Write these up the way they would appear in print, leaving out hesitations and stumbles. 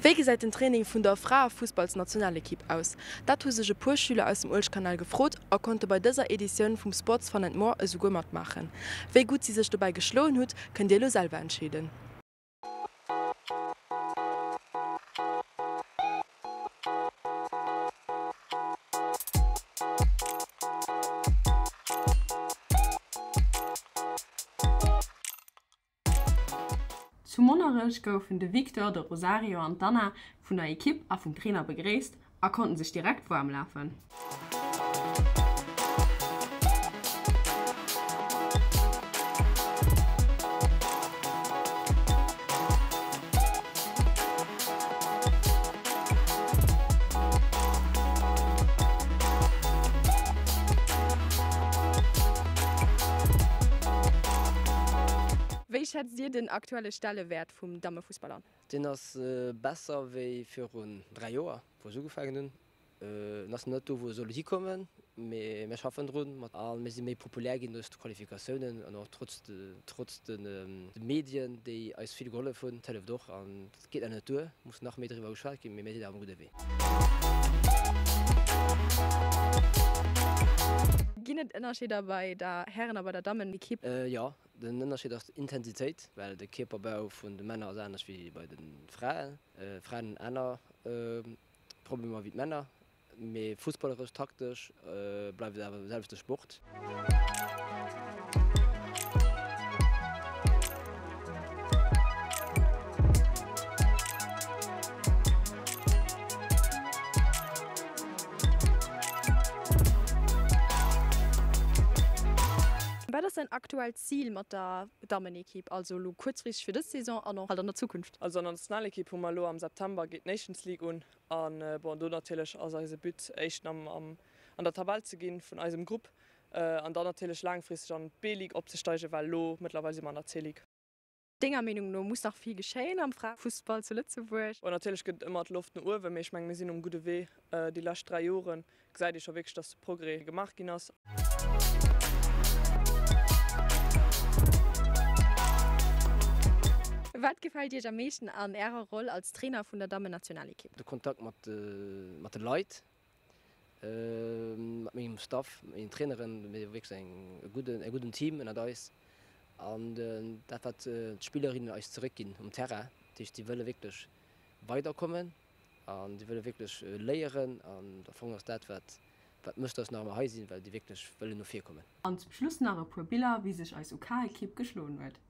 Wéi gesäit den Training vun der Fraefussballsnationalekipp aus? Dat hu sech e puer Schüler aus dem Uelchkanal gefrot a konnte bei dëser Editioun vum Sports Fun and More esouguer matmaachen. Wéi gutt si sech dobäi geschloen hutt, kënnt dir elo selwer entscheeden. Zu Monnerech goufen de Victor, de Rosario an d'Anna vun der Ekipp a vum Trainer begréisst a konnten sech direkt waarm lafen. Wéi schätzt Dir den aktuelle Stellewäert vum Dammefussball an? Deen ass besser wéi virun 3 Joer, wou ech ugefaangen hunn. En ass net do, wou e soll hikommen, mee mir schaffen drun a mir si méi populär ginn duerch d'Qualifikatiounen an och trotz trotz de Medien, déi eis vill gehollef hunn. Dat hëlleft och an et geet nach net duer, muss nach méi driwwer geschwat ginn, mee mir sinn awer um gudde Wee. Ginn et Ënnerscheeder bei der Hären a bei der Dammenekipp? Jo, den Ënnerscheed ass d'Intensitéit, well de Kierperbau vun de Männer ass anescht wéi bei de Fraen. Fraen hunn aner Problemer wéi d'Männer, mee fussballeresch, taktesch bleift et awer de selwechte Sport. Wat ass däin aktuellt Zil mat der Dammenekipp, also elo kuerzfristeg fir dës Saison an och halt an der Zukunft? Also an der Nationalekipp hu mer elo am September geet d'Nations League un an bon do natierlech ass eise But éischten am am an der Tabell ze ginn vun eisem Grupp an dann natierlech laangfristeg an d'B-Ligue opzesteigen, well elo mëttlerweil si mer an der C-Ligue. Denger Meenung no muss nach vill geschéien am Fraefussball zu Lëtzebuerg? Bon, natierlech gëtt et ëmmer d'Loft no uewen, mee ech mengen, mir sinn um gudde Wee. Déi lescht 3 Jore gesäit ee scho wierklech, dass de Progrès gemaach ginn ass. Wat gefält Iech am meeschten an Ärer Roll als Trainer vun der Dammennationalekipp? De Kontakt mat de Leit, Mat mengem Staff, mat mengen Traineren, mir hu wierklech eng e gudden, e gudden Team ënnert eis. An dat wat d'Spillerinnen eis zeréckginn um Terrain, dat heescht si wëlle wierklech weiderkommen a si wëlle wierklech léieren. An am Fong ass dat wat wat mécht, datt nach ëmmer hei sinn, well déi wierklech wëllen no vir kommen. An zum Schluss nach e puer Biller wéi sech eis UK-Ekipp geschloen huet.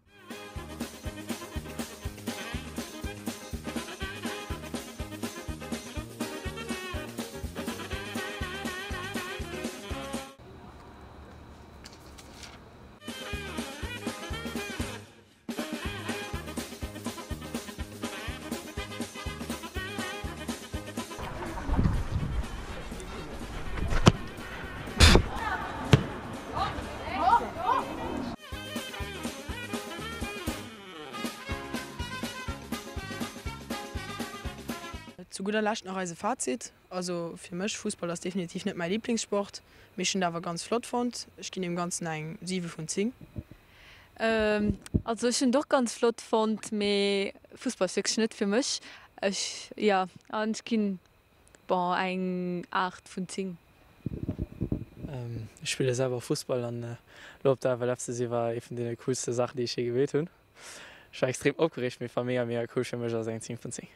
Zu gudder Lescht nach eise Fazit, Also fir mech, Fussball ass definitiv net mäi Liblingssport, mee ech hunn et awer ganz flott fonnt. Ech ginn deem Ganzen eng 7 vun 10. Also ech hunn et och ganz flott fonnt, mee Fussball ass wierklech net fir mech. Ech, jo, an ech ginn bon eng 8 vun 10. Ech spille selwer Fussball an elo op der FLF ze si war ee vun deene coolste Saachen déi ech jee gemeet hunn. Ech war extrem opgereegt, mee war mega mega cool. Fir mech ass et eng 10 vun 10.